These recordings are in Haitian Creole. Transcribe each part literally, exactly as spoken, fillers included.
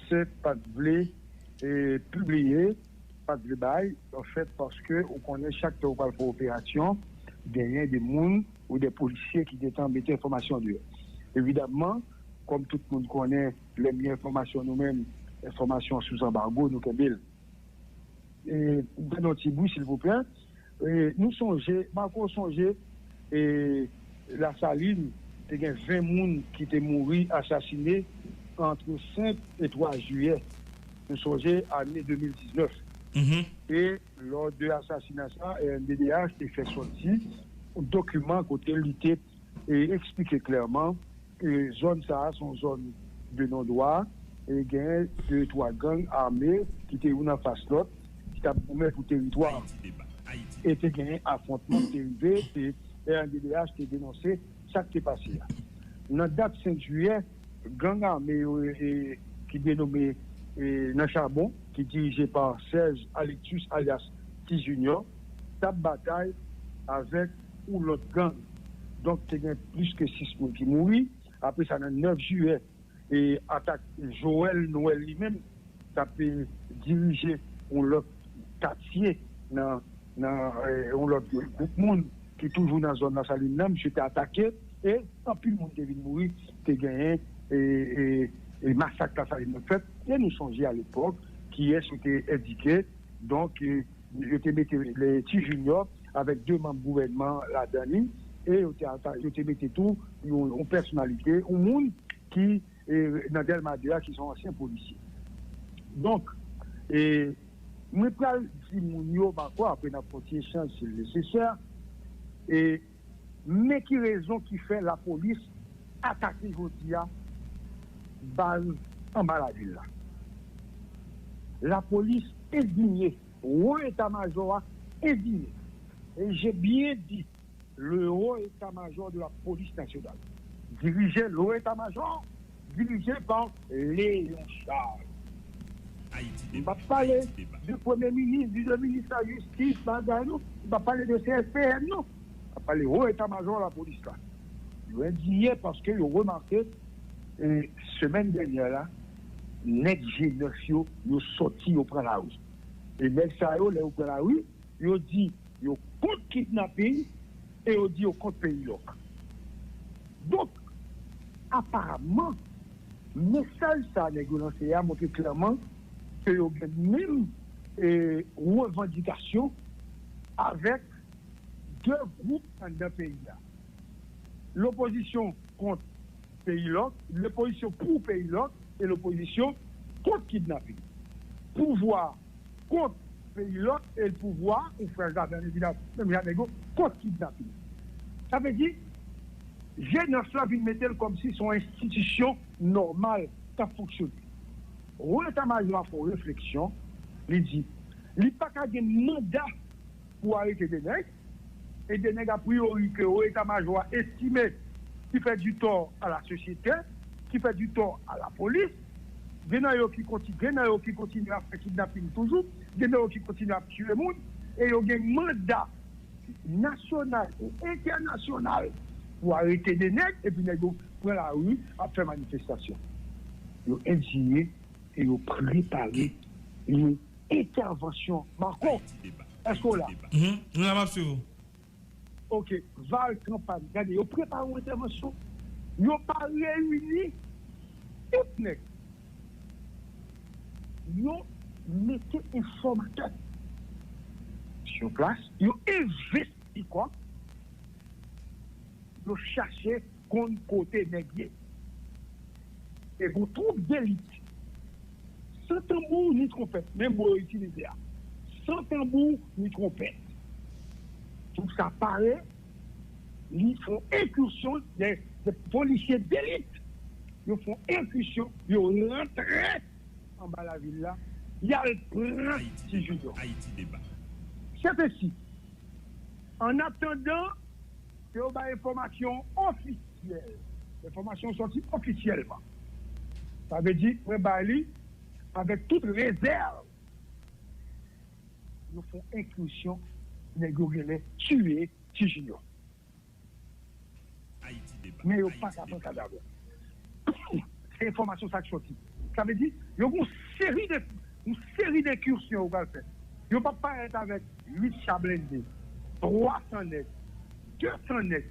se pa t vle e, pibliye, pa t vle bay, anfèt, paske ou konnen chak lè ou pral fè operasyon, genyen de moun ou de polisye ki gentan mete enfòmasyon deyò. Evidamman, kòm tout moun konnen, lè n gen enfòmasyon nou menm, enfòmasyon sou anbago, nou kenbe l. E, ban nou yon ti bri, silvouplè. E, nou sonje, Marco sonje, e, Lasalin, te gen ven moun ki te mouri, asasine, antre senk e twa jiyè. Nou sonje ane de mil diznèf. E lò de asasina sa, R N D D H te fè sòti yon dokiman kote li te e eksplike klèman ke zòn sa a se yon zòn de non dwa, e gen de twa gang ame ki te youn anfas lòt, ki t ap goumen pou teritwa. E te gen afwontman ki te rive, e R N D D H te denonse sa k te pase a. Nan dat senk jiyè, gang ame yo, e, ki denome, e, Nan Chabon, ki dirije pa Serge Alectus alyas Ti Junior, t ap batay avèk yon lòt gang. Donk, te gen plis ke sis moun ki mouri. Apre sa, nan nèf jiyè, e atak Joël Noël li menm, t ap, e, dirije yon lòt katye nan, nan, e, yon lòt gwoup moun ki toujou nan zòn Lasalin nan. Misye te atake e anpil moun te vin mouri, te genyen, e, e, e masak Lasalin nan fèt. E nou sonje alepòk kiyès yo te endike, donk, e, yo te mete le Ti Junior avèk de manm gouvènman ladan li, e yo te ata-, yo te mete tou yon, yon pèsonalite, yon moun ki, e, nan Dèlma de a, ki se yon ansyen polisye. Donk, e, mwen pral di moun yo, Marco, apre n ap fè yon ti echanj, si l nesesè, e, men ki rezon ki fè lapolis atake jodi a baz anba lavil la. Lapolis endinye, wo eta majò a endinye. E je byen di, le haut état-major de la police nationale, dirije, le haut état-major dirije pa Léon Charles. M p ap pale de premye minis, de minis lajistis, bagay, non. M p ap pale de C S P N, non. M ap pale wo eta majò lapolis la. Yo endinye paske yo remake, e, semèn dènyè la, nèg G nèf yo, yo sòti, yo pran lari. E nèg sa yo, lè yo pran lari, yo di yo kont kidnaping e yo di yo kont peyi lòk. Donk, aparamman, mesaj sa nèg yo lanse a montre klèman ke yo gen menm, e, revandikasyon avèk de gwoup anndan peyi a. Lopozisyon kont peyi lòk, lopozisyon pou peyi lòk e lopozisyon kont kidnaping. Pouvwa kont peyi lòk e pouvwa, ou frè Javen, evidaman, menm jan nèg yo, kont kidnaping. Sa vle di, G nèf la vin mete l kòmsi se yon enstitisyon nòmal k ap fonksyone. Wo eta majò a fè yon refleksyon, li di, li pa ka gen manda pou arete de nèg, e de nèg a priori ke wo eta majò a estime ki fè du tort à la société, ki fè du tort à la police. Gen nan yo ki konti-, gen nan yo ki kontinye ap fè kidnaping toujou, gen nan yo ki kontinye ap tiye moun, e yo gen manda nasyonal e entènasyonal pou arete de nèg, epi nèg yo pran lari ap fè manifestasyon. Yo endinye e yo prepare yon entèvansyon. Marco, èske w la? Mhm. Nou la, m ap swiv ou. Ok, val kanpay. Gade, yo prepare yon entèvansyon. Yo pa reyini tout nèg. Yo mete enfòmatè sou plas. Yo envesti kòb. Yo chache konn kote nèg ye. E gon twoup delit, san tanbou ni twonpèt, menm mo yo itilize a, san tanbou ni twonpèt. Twoup sa pare, li fè yon enkisyon, de, de polisye delit. Yo fè yon enkisyon, yo rantre anba lavil la, y al pran Ti Junior. Sèt ensi, an atandan ke yo bay enfòmasyon ofisyèl, enfòmasyon sòti ofisyèlman. Sa vle di, mwen bay li avèk tout rezèv. Yo fè yon enkisyon, nèg yo genlè tiye Ti Junior. Men yo pa ka pran kadav la. Se enfòmasyon sa k sòti. Sa vle di, yo gen yon seri de, yon seri de enkisyon yo pral fè. Yo p ap parèt avèk uit cha blende, twa san nèg, de san nèg.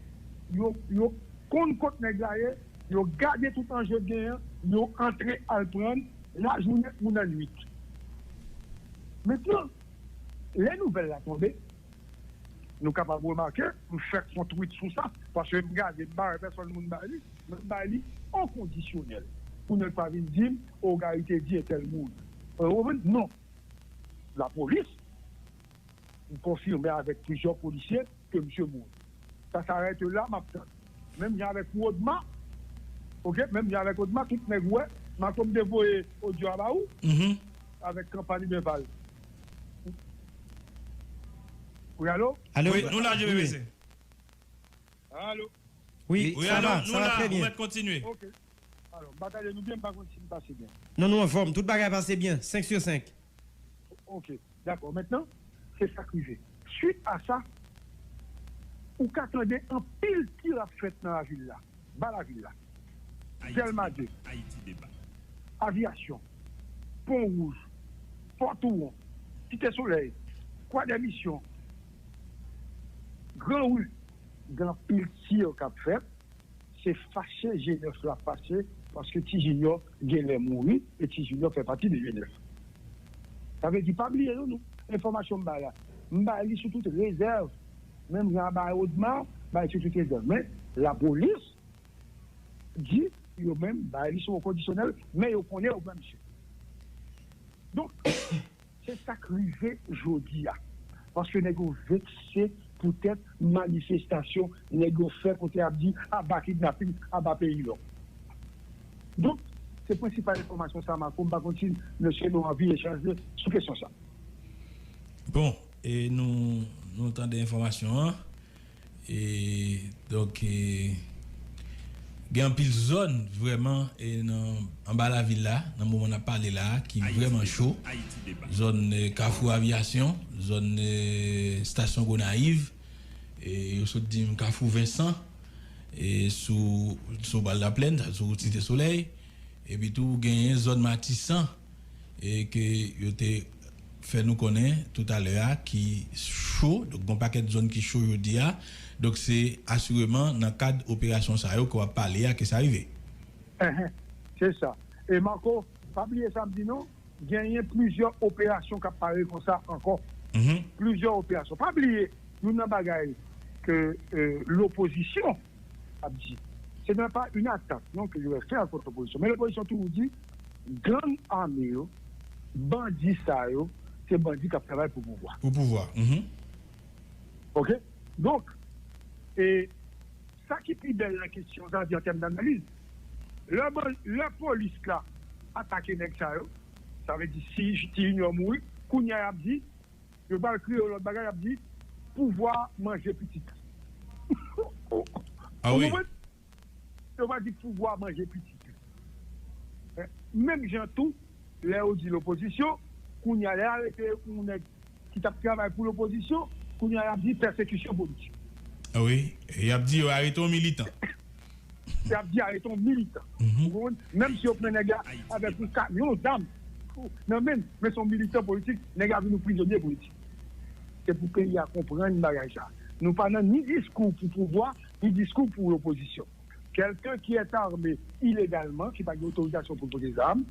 Yo, yo konn kot nèg la ye, yo gade tout anje k genyen, yo antre al pran lajounen ou nan nwit. Mentnan, lè nouvèl la tonbe, nou kapab remake, m fèk fè yon tweet sou sa, paske m gade, m pa wè pèsonn moun bay li, men m bay li an kondisyonèl. Pou nèg pa vin di m, o, Gary te di entèl mouri. Ou konprann? Non. Lapolis, m konfime avèk plizyè polisye ke misye mouri. Sa s'arrête là, m ap tann. Menm jan avèk Rodma, oke, menm jan avèk Rodma, tout nèg wè, Marco, m te voye odyo a ba ou, avèk kanpay Ribenval. Wi, alo? Alo? Wi, nou la, J P P C. Alo? Wi, wi, sa alo, va, nou sa va la, trè ou byen. Mèt kontinye. Oke. Alò, m pa tande nou byen, m pa konn si m pase byen. Non, nou anfòm. Tout bagay pase byen. Senk sou senk. Oke, dakò. Mentnan, se sa k rive. Suit a sa, ou ka tande anpil tir ap fèt nan lavil la, ba lavil la. Dèlma de, Aviyasyon, Pon Wouj, Pòtouwon, Site Solèy, Kwadèmisyon, Gran Ri, gen anpil tir k ap fèt. Se fache G nèf la fache, paske Ti Jinyò genlè mouri, e Ti Jinyò fè pati de G nèf. Sa vle di, pa bliye non, non. Enfòmasyon m bay la, m bay li sou tout rezèv. Menm jan a bay Odma, bay sou tout rezèv. Men, lapolis di, yo menm, bay li sou kondisyonèl, men yo konnen yo pran misye. Donk, se sa k rive jodi a. Paske nèg yo vekse poutèt manifestasyon nèg yo fè kote y ap di, "Aba kidnaping, aba peyi lòk." Donk, se prensipal enfòmasyon sa, Marco. M pa konn si mesye nou anvi echanje sou kesyon sa. Bon, e nou, nou tande enfòmasyon an. E, donk, e, gen anpil zòn vrèman, e, nan, anba lavil la, nan moman n ap pale la, ki vrèman cho. Zòn, e, Kafou Aviyasyon, zòn, e, Estasyon Gonayiv, e, yo sot di m Kafou Vensan, e, sou, sou Bal Laplèn, sou wout Site Solèy. Epi tou, genyen zòn Matisan, e ke yo te fè nou konnen toutalè a, ki cho. Donk, gon pakèt zòn ki cho jodi a. Donk, se asireman nan kad operasyon sa yo ke w ap pale a ke sa rive. Enhen, se sa. E Marco, pa bliye sa m di non, genyen plizyè operasyon k ap pare konsa ankò. Plizyè operasyon. Pa bliye, youn nan bagay ke, e, lopozisyon ap di, ce n'est pas une attaque, non, que je vais faire contre l'opposition. Men lopozisyon toujou di, gang ame yo, bandi sa yo, se bandi k ap travay pou pouvwa. Pou pouvwa. Oke? Donk, e sa ki pi bèl nan kesyon sa, se an tèm danaliz. Lè ban-, lè polis la atake nèg sa yo, sa vle di si Ti Jinyò mouri, kounye a y ap di, yo pral kreye yon lòt bagay, y ap di, "Pouvwa manje pitit." Ah wi. Ou konprann? Yo pral di, "Pouvwa manje pitit." Menm jan tou, lè yo di lopozisyon, kounye a, lè y arete yon nèg ki t ap travay pou lopozisyon, kounye a, y ap di pèsekisyon politik. Ah wi, y ap di yo arete yon militan. Y ap di arete yon militan. Ou konprann? Menm si yo pran nèg la avèk yon kamyon zam nan men l, men se yon militan politik, nèg la vin yon prizonye politik. Se pou peyi a konprann bagay sa. Nou pa nan ni diskou pou pouvwa, ni diskou pou lopozisyon. Quelqu'un qui est armé illégalement, ki pa gen otorizasyon pou l pote zam,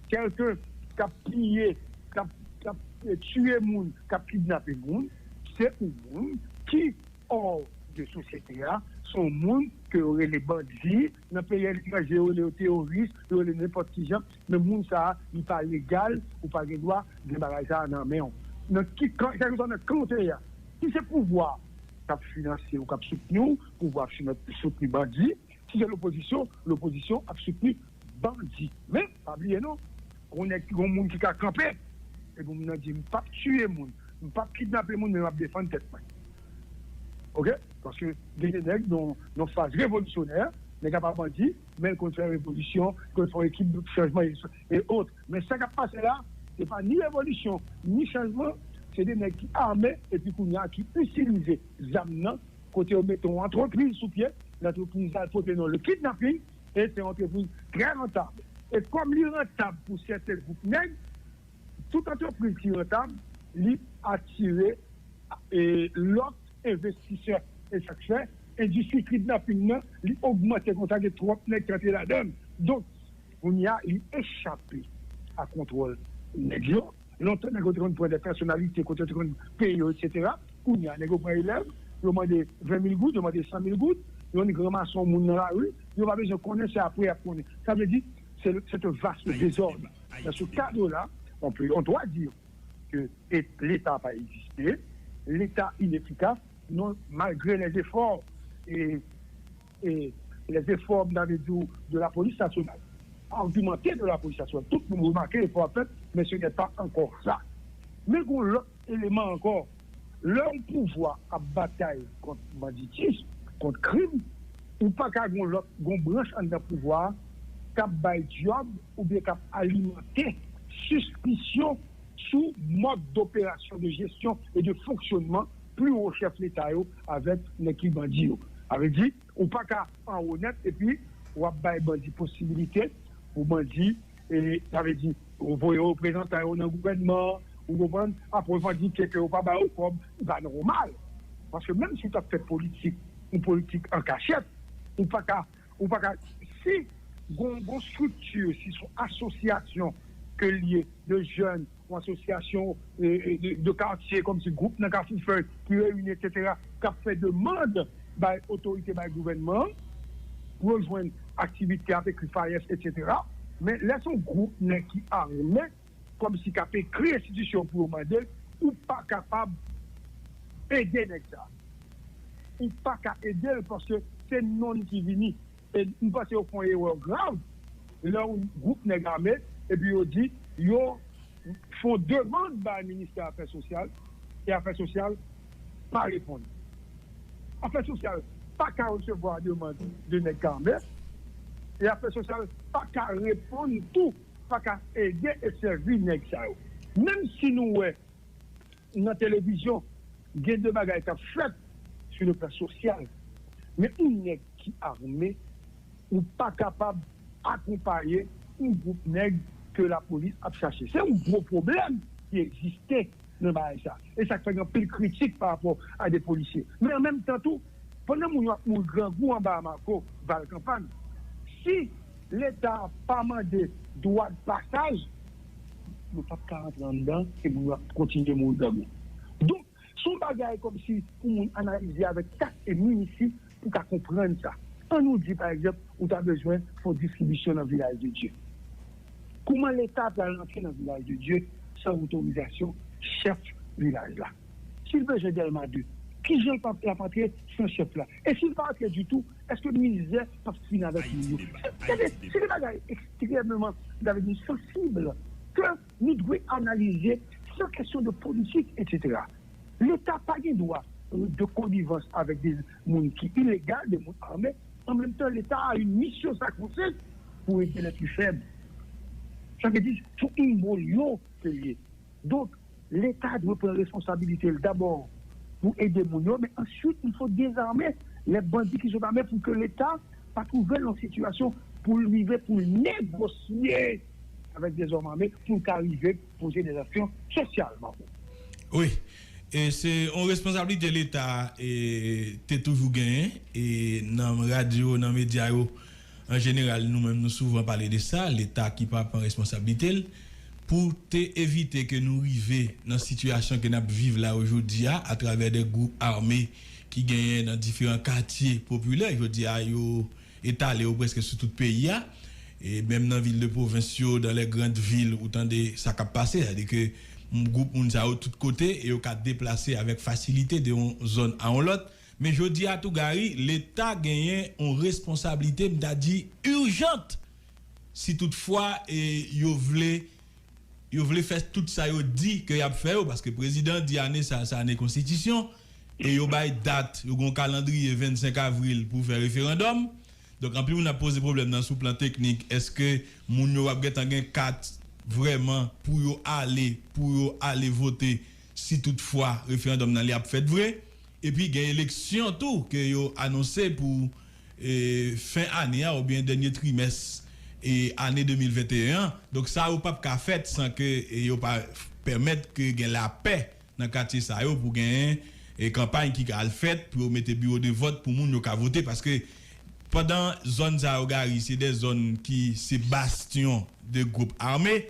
quelqu'un k ap piye, k ap, k ap, eh, tiye moun, k ap kidnape moun, se yon moun ki hors de sosyete a, se yon moun ke yo rele bandi, nan peyi aletranje, yo rele yo teworis, yo rele nenpòt ki jan, men moun sa a, li pa legal, ou pa gen dwa gen bagay sa a nan men w. Nan ki kan, kèlkeswa nan kan w te ye a, si se pouvwa k ap finanse w, k ap soutni w, pouvwa ap soutni bandi, si se lopozisyon, lopozisyon ap soutni bandi. Men, pa bliye non, gon nèg, gon moun ki ka kanpe, epi moun nan di, "M p ap tiye moun, m p ap kidnape moun, men m ap defann tèt mwen." Oke? Paske gen de nèg nan yon faz revolisyonè, nèg la pa bandi, men l konn fè revolisyon, konn fè yon ekip chanjman, e, e ot. Men sa k ap pase la, se pa ni revolisyon, ni chanjman, se de nèg ki ame, epi kounye a ki itilize zam nan, kote yo mete yon antrepriz sou pye, lantrepriz la pote non le kidnaping, e se yon antrepriz trè rantab. E kòm li rantab pou sèten gwoup nèg, tout antrepriz ki rantab, li atire e, lòt envestisè. E sa k fè endistri kidnaping nan, li ogmante konsa, gen twòp nèg ki antre ladan l. Donk, kounye a, li echape a kontwòl nèg yo. Lontan, nèg yo te konn pran de pèsonalite, kote yo te konn peye yo, etsetera. Kounye a, nèg yo pran elèv, yo mande ven mil goud, yo mande san mil goud, yo annik ranmase yon moun nan lari, yo pa bezwen konnen, se apre y ap konnen. Sa vle di, c'est, c'est un vaste désordre. Dans ce cadre-là, on peut, on doit dire que et l'État pa egziste, l'État inefikas, non, malgre les efforts, e, e les efforts, m ta vle di w, de la police nationale, argumentés de la police nationale, tout moun remake efò ap fèt, men ce n'est pas encore ça. Men gon lòt eleman ankò, lè yon pouvwa ap batay kont banditis, kont krim, ou pa ka gon lòt, gon branch anndan pouvwa a k ap bay djòb oubyen k ap alimante sispisyon sou mòd doperasyon, de jesyon e de fonksyònman pli wo chèf Leta yo avèk nèg ki bandi yo. Sa vle di, ou pa ka anwo nèt epi w ap bay bandi posibilite pou bandi, e, sa vle di, ou voye reprezantan yo nan gouvènman, ou konprann, apre yo vandike ke yo pa ba yo kòb, li pa nòmal. Paske menm si w t ap fè politik, yon politik an kachèt, ou pa ka, ou pa ka, si gon, gon strikti, si se yon asosyasyon ke l ye de jèn, yon asosyasyon, e, e, de, de katye, kòmsi gwoup nan Kafou Fèy ki reyini, etsetera, k ap fè demann bay otorite, bay gouvènman an, pou yo jwenn aktivite ap ekri fayès, etsetera. Men lè se yon gwoup nèg ki ame, kòmsi k ap ekri enstitisyon pou yo mande l, ou pa kapab ede nèg sa. Ou pa ka ede l paske se non l ki vini. E m panse yo fè yon erè grav lè yon gwoup nèg ame epi yo di yo fè yon demann bay ministè afè sosyal e afè sosyal pa reponn. Afè sosyal pa ka resevwa demann de nèg k ame e afè sosyal pa ka reponn tou, pa ka ede e sèvi nèg sa yo. Menm si nou wè nan televizyon, gen de bagay k ap fèt sou le plan sosyal. Men yon nèg ki ame, ou pa kapab akonpaye yon gwoup nèg ke lapolis ap chache. Se yon gwo pwoblèm ki egziste nan bagay sa. E sa k fè gen anpil kritik pa rapò a de polisye. Men an menm tan tou, pandan moun yo ap mouri grangou anba Marco, Val Kanpann, si Leta pa mande dwa de pasaj, yo p ap ka rantre anndan e moun yo ap kontinye mouri grangou. Donk, se yon bagay kòmsi pou moun analize avèk tak e minisi pou ka konprann sa. Ann nou di, pa egzanp, ou ta bezwen fè yon distribisyon nan Vilaj de Dye. Kòman Leta pral rantre nan Vilaj de Dye san otorizasyon chèf vilaj la? Si l bezwen Dèlma de, kijan l p ap, l ap antre san chèf la? E si l pa antre ditou, èske mizè p ap fin avèk moun yo? Se, se de, se de bagay ekstrèmeman, m ta vle di, sansib ke nou dwe analize san kesyon de politik, etsetera. Leta pa gen dwa, euh, de konivans avèk de moun ki ilegal, de moun ame. An menm tan, Leta a yon misyon sakrosenk pou ede lè pli fèb. Sa vle di, se yon embryo ke l ye. Donk, Leta dwe pran responsabilite l dabò pou ede moun yo, men answit, il faut dezame lè bandi ki sot ame pou ke Leta pa twouve l nan sitiyasyon pou l rive pou l negosye avèk dezòm ame pou l ka rive poze de aksyon sosyal, Marco. Wi. E se yon responsablite Leta, e, te toujou genyen, e nan radyo, nan medya yo, an jeneral, nou menm, nou souvan pale de sa, Leta ki pa pran responsablite l, pou te evite ke nou rive nan sitiyasyon ke n ap viv la yo jodi a, atravè de gwoup ame ki genyen nan diferan katye popilè. Jodi a, yo etale yo prèske sou tout peyi a. E menm nan vil de pwovens yo, dans les grandes villes, ou tande sa k ap pase. Sètadi ke m-, gwoup moun sa yo tout kote, e yo ka deplase avèk fasilite de yon zòn a yon lòt. Men jodi a tou, Gary, Leta genyen yon responsablite, m ta di, ijant, si toutfwa, e, yo vle, yo vle fè tout sa yo di ke y ap fè yo, paske prezidan di ane sa, se ane konstitisyon, e yo bay dat, yo gen yon kalandriye vennsenk avril pou fè referandòm. Donk, anpil moun ap poze pwoblèm nan sou plan teknik, èske moun yo ap gentan gen kat vrèman pou yo ale, pou yo ale vote si toutfwa referandòm nan li ap fèt vre? Epi gen eleksyon tou ke yo anonse pou, e, fen ane a oubyen dènye trimès, e, ane de mil venteyen an. Donk, sa yo p ap ka fèt san ke, e, yo pa pèmèt ke gen lapè nan katye sa yo pou genyen, e, kanpay ki ka al fèt pou yo mete biwo de vòt pou moun yo ka vote. Paske pandan zòn sa yo, Gary, se de zòn ki se bastyon de gwoup ame,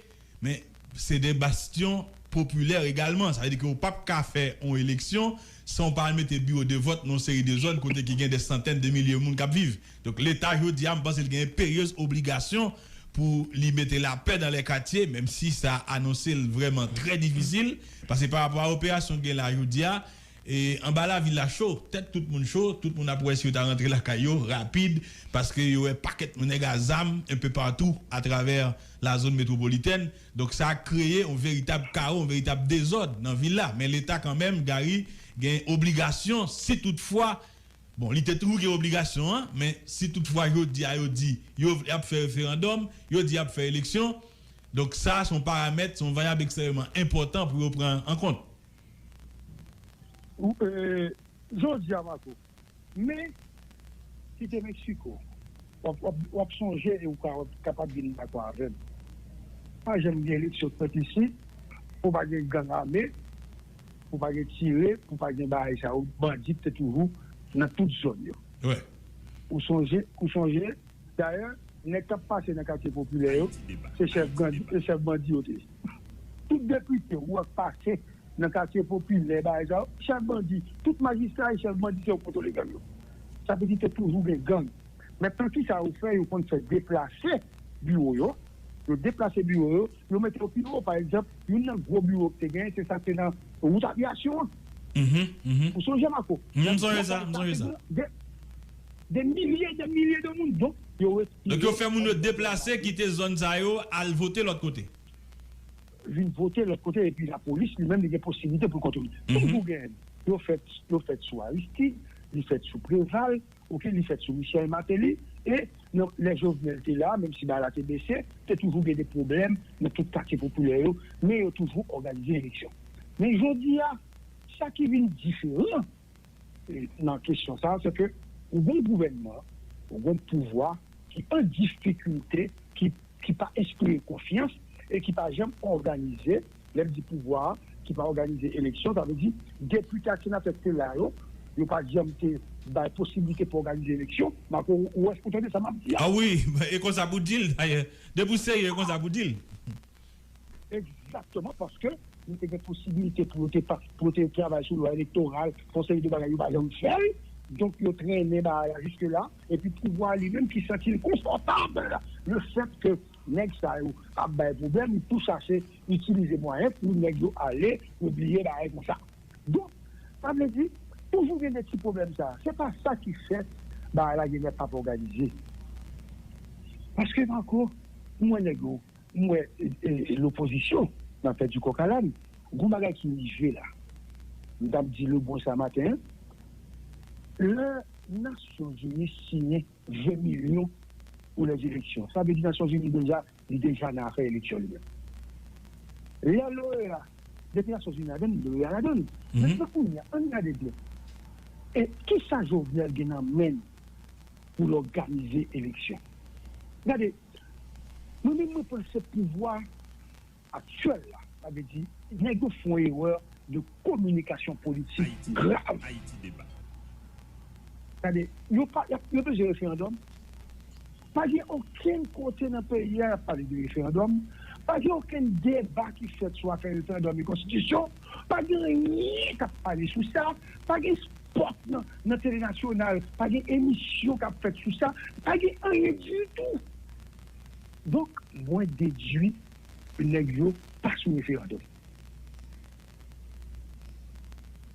men se de bastyon popilè egalman. Sa vle di ke w p ap ka fè yon eleksyon san w pa al mete biwo de vòt nan yon seri de zòn kote ki gen de santèn de milye moun k ap viv. Donk, Leta, jodi a, m panse l gen enperyez obligasyon pou li mete lapè dans les quartiers, menm si sa anonse l vrèman trè difisil, paske pa rapò a operasyon k gen la jodi a, e anba lavil la cho, tèt tout moun cho, tout moun ap wè si yo ta rantre lakay yo rapid, paske yo wè pakèt moun nèg a zam enpe patou atravè la zòn metwopolitèn. Donk, sa kreye yon veritab kawo, yon veritab dezòd nan vil la. Men Leta, kanmenm, Gary, gen obligasyon, si toutfwa, bon, li te toujou gen obligasyon an, men si toutfwa jodi a yo di yo vle ap fè referandòm, yo di y ap fè eleksyon, donk, sa, se yon paramèt, se yon varyab ekstrèmeman enpòtan pou yo pran an kont. Ou, e, jodi a, Marco, men, kite Meksiko, w ap, w ap, w ap sonje e ou ka, w ap kapab vin dakò avè m. Pa janm gen eleksyon k fèt isit, pou pa gen gang ame, pou pa gen tire, pou pa gen bagay sa yo, bandi te toujou nan tout zòn yo. Wi. Ou sonje, ou sonje, dayè, nèg k ap pase nan katye popilè yo, se chèf bandi, se chèf bandi yo te ye. Tout depite ou wè k pase nan katye popilè, bagay sa yo, chèf bandi, tout majistra e chèf bandi se yo k kontwole gang yo. Sa vle di te toujou gen gang. Mentnan, kisa yo fè? Yo konn fè deplase biwo yo. Yo deplase biwo yo, yo mete yo pi wo. Pa egzanp, youn nan gwo biwo ki te genyen, se sa k te nan wout aviyasyon an. Mhm, mhm. Ou sonje, Marco? M sonje sa, m sonje sa. De, de milye, de milye de moun. Donk, yo retire. Donk, yo fè moun yo deplase, kite zòn sa yo, al vote lòt kote. Vin vote lòt kote, epi lapolis li menm li gen posiblite pou l kontwole. Mhm. Toujou gen, yo fèt, yo fèt sou Aristide, li fèt sou Preval, oke, li fèt sou Michel Martelly, e nan, lè Jovenel te la, menm si bagay la te bese, te toujou gen de pwoblèm nan tout katye popilè yo, men yo toujou òganize eleksyon. Men jodi a, sa ki vin diferan, e, nan kesyon sa, se ke ou gon gouvènman, ou gon pouvwa ki an difikilte, ki, ki pa enspire konfyans e ki pa janm òganize, lè m di pouvwa a, ki pa òganize eleksyon, sa vle di depite ak senatè ki te la yo, yo pa janm te bay posiblite pou òganize eleksyon. Marco, ou, ou, ou tande sa m ap di a? A wi, e konsa pou di l, dayè. Depi w serye, e konsa pou di l. Egzakteman, paske yo te gen posiblite pou yo te pa, pou yo te travay sou lwa elektoral, pou yon seri de bagay, yo pa janm fè l. Donk, yo trennen bagay la jiske la. Epi pouvwa a li menm ki santi l konfòtab lefètke nèg sa yo ap bay pwoblèm, li tou chache itilize mwayen pou nèg yo ale, yo bliye bagay konsa. Donk, sa vle di, toujou gen de ti pwoblèm sa. Se pa sa ki fè bagay la genlè p ap òganize. Paske, Marco, m wè nèg yo, m wè, e, e, lopozisyon nan fè di kòk a lane. Gon bagay ki rive la. M t ap di Lebon sa maten an. Lè Nasyonzini siyen ven milyon pou lèzeleksyon, sa vle di Nasyonzini deja, li deja nan afè eleksyon li menm. Lè l'OEA, depi Nasyonzini ladann, l'OEA ladann. Mhm. Mentnan kounye a, ann gade byen. E kisa Jovenel gen nan men l pou l òganize eleksyon? Gade, mwen menm mwen panse pouvwa aktyèl la, sa vle di, nèg yo fè yon erè de kominikasyon politik grav. Gade, yo pa, y ap, yo bezwen referandòm. Pa gen okenn kote nan peyi a y ap pale de referandòm. Pa gen okenn deba ki fèt sou afè referandòm e konstitisyon. Pa gen anyen k ap pale sou sa. Pa gen spòt nan, nan tele nasyonal. Pa gen emisyon k ap fèt sou sa. Pa gen anyen ditou. Donk, mwen dedui nèg yo pa sou referandòm.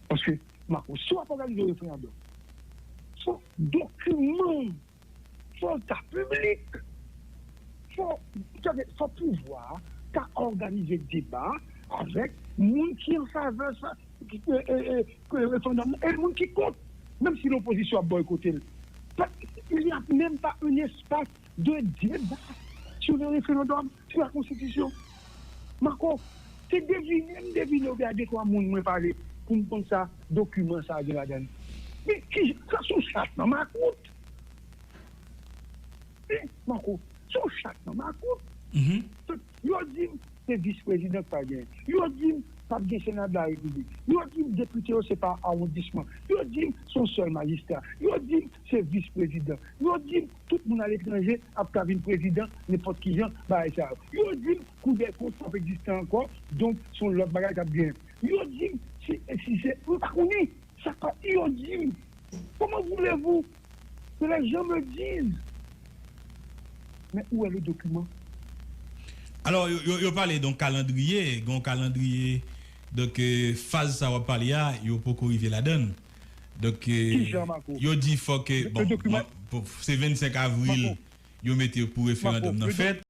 Paske, Marco, si w ap òganize yon referandòm, fò dokiman, fò l ta piblik, fò, fò pouvwa a ta òganize deba avèk moun ki an favè sa, ki, e, e, e, ke referandòm nan, e moun ki kont, menm si lopozisyon ap bòykote l. Pa, il n'y a même pas un espace de débat sur le référendum, sur la constitution. Marco, se devine m devine oubyen a de twa moun mwen pale pou m konn sa dokiman sa a gen ladan l. Men ki, sa sou chat nan makout. Men, Marco, Se yon chat nan makout. Yo di m se vis prezidan k pa genyen. Yo di m p ap gen Sena de la Repiblik. Yo di m depite yo se pa awondisman. Yo di m se yon sèl majistra. Yo di m se vis prezidan. Yo di m tout moun aletranje ap ka vin prezidan nenpòt ki jan bagay sa yo. Yo di m Kou dè kont p ap egziste ankò, donk se yon lòt bagay k ap genyen. Yo di m si, si se, m pa konnen. Sa k pa, yo di m. Comment voulez-vous que les gens me disent? Men ou wè le document. Alò, yo, yo, yo pale de yon kalandriye, gen yon kalandriye. Donk, euh, faz sa w ap pale a, yo poko rive ladan l. Donk, euh, yo di fòk, bon, se vennsenk avril yo mete pou referandòm nan fèt.